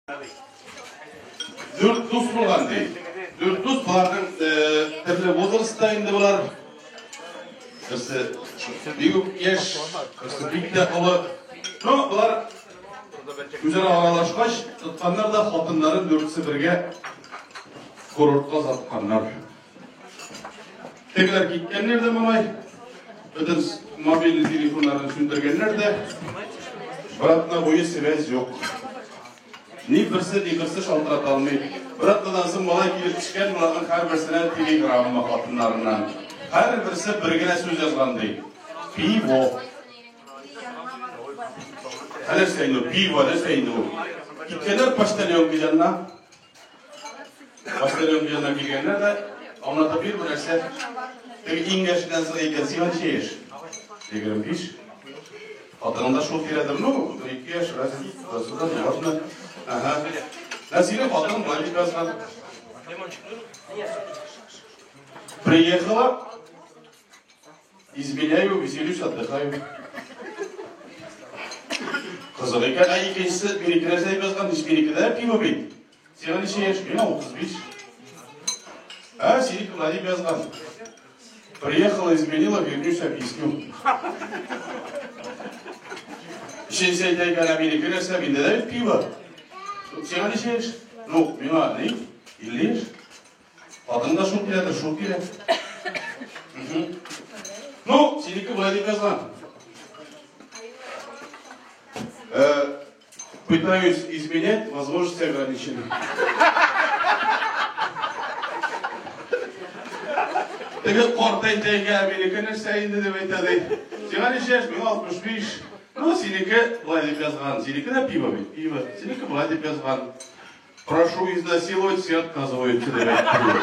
Дүрт дус булган ди. Дүрт дус боларның төрле возрастта инде болар. Берсе бик үк яшь, берсе бик тә олы. Ну, болар үзара аралашкач, тотканнар да хатыннарын дүртесе бергә курортка озатканнар. Тегеләр киткәннәр дә малай. Бөтен мобильный телефоннарын сүндергәннәр дә. Бер атна буе связь юк. Ни берсе, ни берсе шалтырата алмый. Бер атнадан соң малай килеп төшкән, боларның һәрберсенә телеграмма хатыннарыннан. Һәрберсе бер генә сүз язган ди. Пиво. Ә нәрсә инде ул? Пиво, нәрсә инде ул? Киткәннәр почтальонка янына. Почтальон янына килгәннәр дә, аңлатып бир бу нәрсә. Теге иң яшеннән соң икән, сиңа ничә яшь? 25. Хатының да шул тирәдер, ну, 2 яшь, разница, не важно. Ага. Ә синең хатының болай дип язган. Приехала, изменяю, веселюсь, отдыхаю. Кызык икән, ә икенчесе минеке нәрсә дип язган, минеке дә пиво бит. Сиңа ничә яшь? Миңа 35. Ә, синеке болай дип язган. Приехала, изменила, вернусь, объясню. Өченчесе әйтә икән, ә минеке нәрсә, миндә дә бит пиво. Сиңа ничә яшь? Ну, миңа ни? 50 яшь. Хатын да шул киләдер, шул килә. Ну, синеке болай дип язган. Пытаюсь изменять, возможности ограничены. Теге карт әйтә икән, минеке нәрсә инде дип әйтә ди. Сиңа ничә яшь? Миңа 65. Ну, синеке болай дип язган. Синеке дә пиво бит, пиво. Синеке болай дип язган. Прошу изнасиловать, все отказываются дип әйтте.